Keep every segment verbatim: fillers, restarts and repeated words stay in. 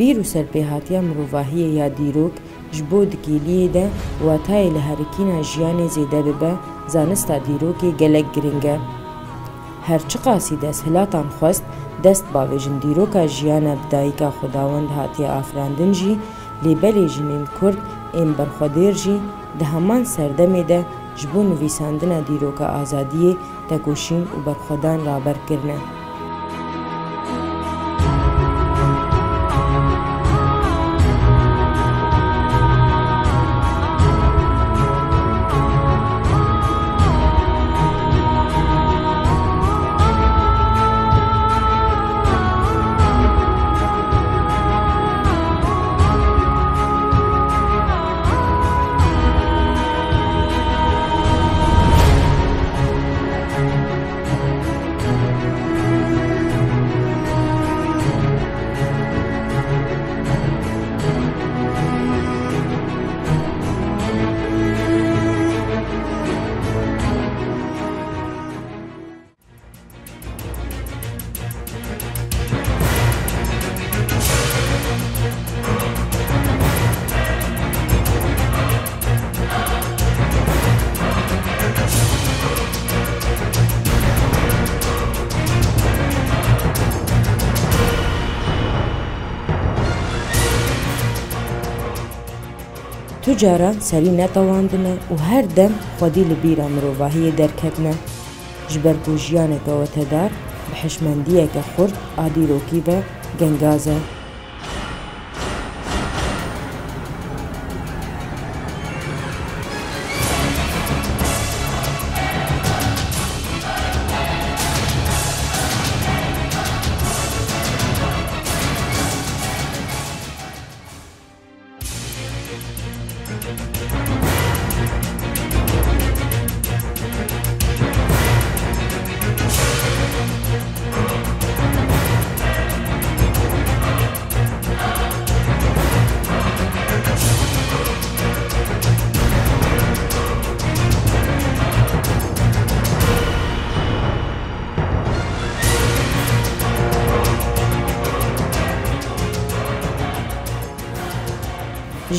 Bîr û serpêhatiya mirovahiyê ya dîrok ji bo di kêliyê de watayê li herikîna jiyanê zêde bibe, zanista dîrokê gelek giring e. Her çiqasî desthilatan xwest dest bavêjin dîroka jiyana bi dayika Xwedawend hatiye afirandin jî, lê belê jinên Kurd ên berxwedêr jî di heman serdemê de ji bo nivîsandina dîroka azadiyê tekoşîn û berxwedan raber kirine. Tu caran serî netewandine û her dem xwedî li bîra mirovahiyê derketine. Ji ber ku jiyaneke wetedar bi hişmendiyeke xurt a dîrokî ve gengaz e.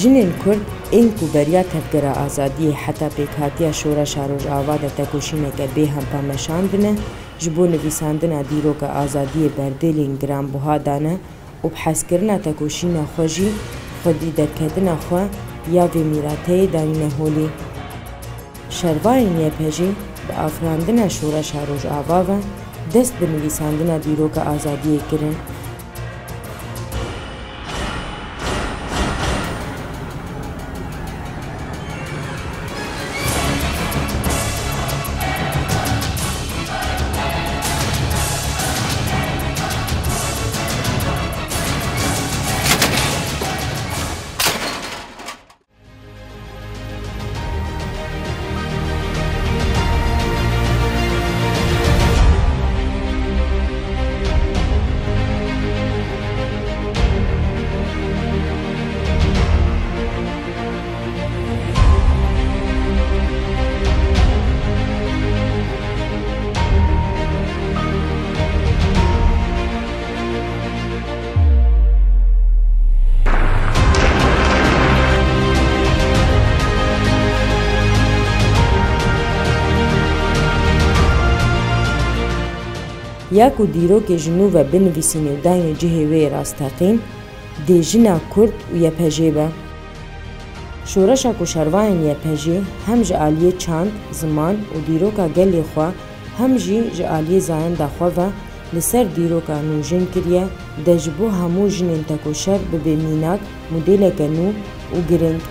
Jinên Kurd ên ku beriya Tevgera Azadiyê heta pêkhatiya Şoreşa Rojava de tekoşîneke bê hempa meşandine, ji bo nivîsandina dîroka azadiyê berdêlên giranbuha dane û bi hezkirina tekoşîna xwe jî xwedî derketina xwe ya vê mîrateyê danîne holê. Şervayên Y P J bi afirandina Şoreşa Rojava ve dest bi nivîsandina dîroka azadiyê kirin. Ya ku dîrokê ji nû ve binivîsînê û dayînê cihê wê yê rasteqîn, dê jina Kurd û Y P J be. Şoreşa ku şervayên Y P J hem ji aliyê çand, ziman û dîroka gelê xwe, hem jî ji aliyê zayenda xwe ve li ser dîroka nûjin kiriye, de ji bo hemû jinên tekoşer bibe mînak, modêleke nû û giring.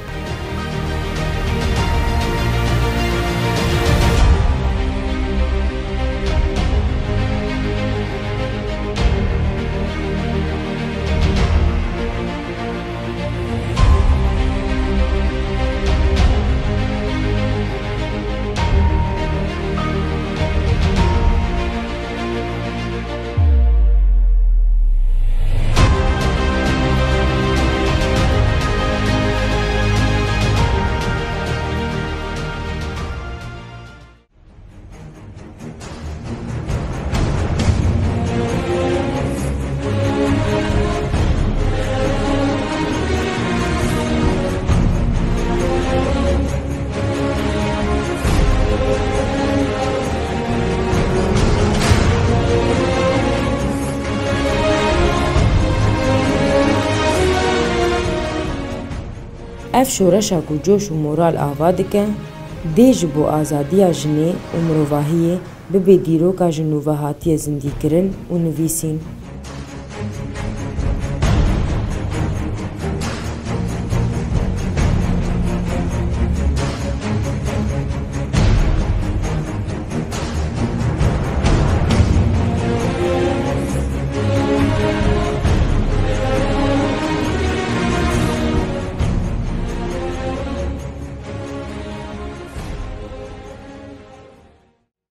Ev şoreşa ku coş û moral ava dike, dê ji bo azadiya jinê û mirovahiyê bibe dîroka ji nû ve hatiye zindîkirin û nivîsîn.